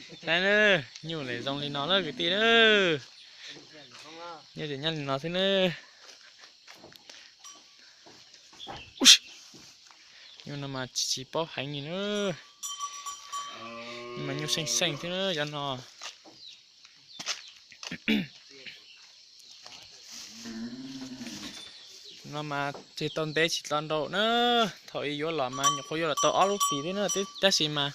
Saib na, nyuj lawm zoo li no lawm kwv tij na. Nyuj ces nyob li no xwb na. Nyuj no mas tsis paub heev li na. Mas nyuj seej seej thiab na cov no. No mas tsis tau ntev tsis tau nraum na. Thaum ub yuav los mas nyuam qhuav yuav los tau ob lub fis thiab na, tab sis mas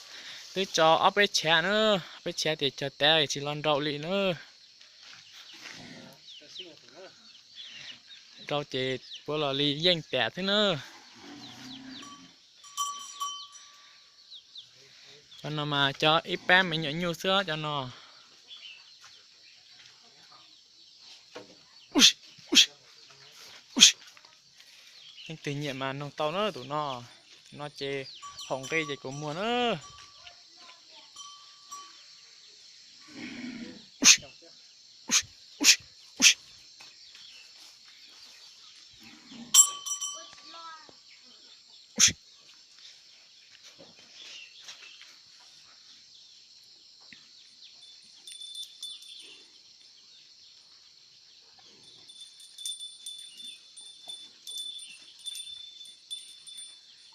twb tso ob peb tshav na, ob peb tshav tias cog tav tsis los nraum li na. Rau ces puav los li yeej tas thiab na. Cov no mas cov ib pab me nyuam nyuj xwb cov no. Leej twg nyiam mas nug tau na tus no. Tus no ces haum nqi ces kuv muag na.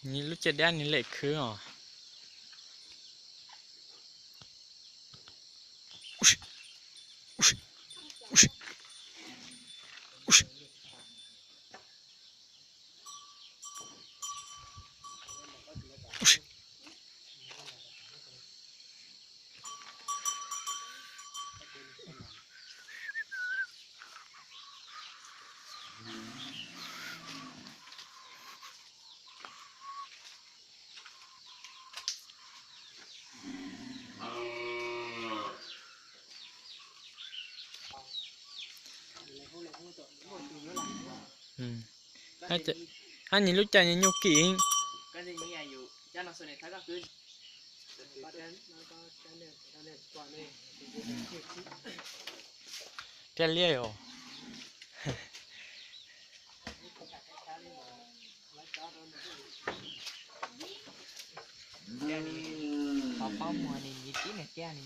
Nws lub caj dab nws lem khwv os. Hab nyias lub caj nyias nyuj kim. Rab liab os. Qhov pob muag ni nws tib niag tiab ni.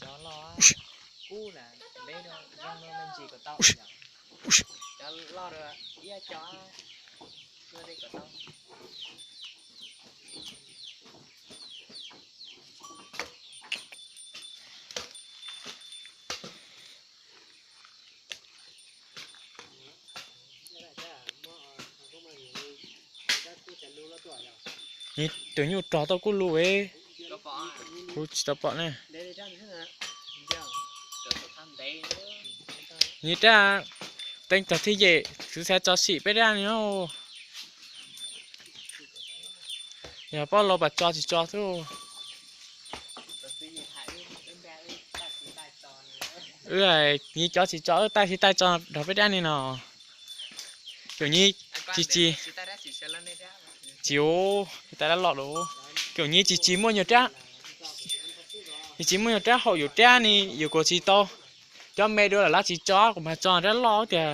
Cov loj kub na, ntev zoo no me ntsis kom tau yom. Cov loj rau ib co, luaj dej kom tau. Nws tus nyuj rog tau kuj lus es, kuv tsis tau pom ne. Nws rab teeb tog thiaj yem, kuv xav tso sim peb rab no. Yog pob laus pas tso tsis tso xwb. Wb nyias cov tsis tso wb taij thiaj taij tso nrog peb rab ni no. Caum nyias tsis tsis, tsis ua, taij rab loj lawm. Caum nyias tsis tsis muaj nyuag rab, tsis tsis muaj nyuag rab haum yus rab ni yus kuas tsis tau. Cov me dua lawm lawv tsis tso kuv mas tso rab loj tiag.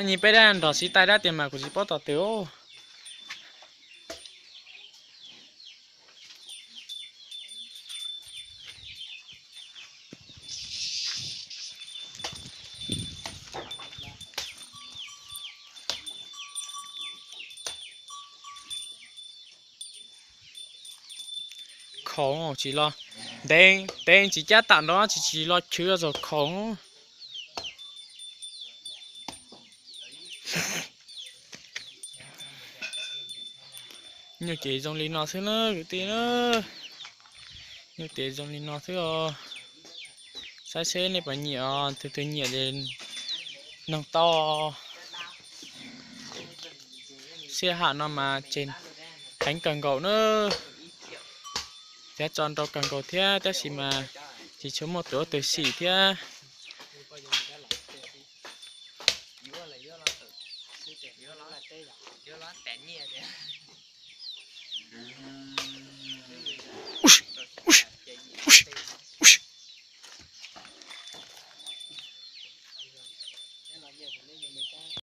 Nyias peb rab nrog sib taij dab tiag mas kuv tsis paub tos twg. Khaum tsis los, ntev ntev tsis cab tam nrho tsis tsis los chwv txog khaum. Nyuj ces zoo li no xwb na kwv tij na. Nyuj ces zoo li no xwb os. Saib seb nej puas nyiam os, tus twg nyiam ces noog tau. Sij hawm no mas ces teev kawg nkaus na, thiab tso nrau kawg nkaus thiab, tab sis mas tsis tshua muaj tus ua tus xim thiab.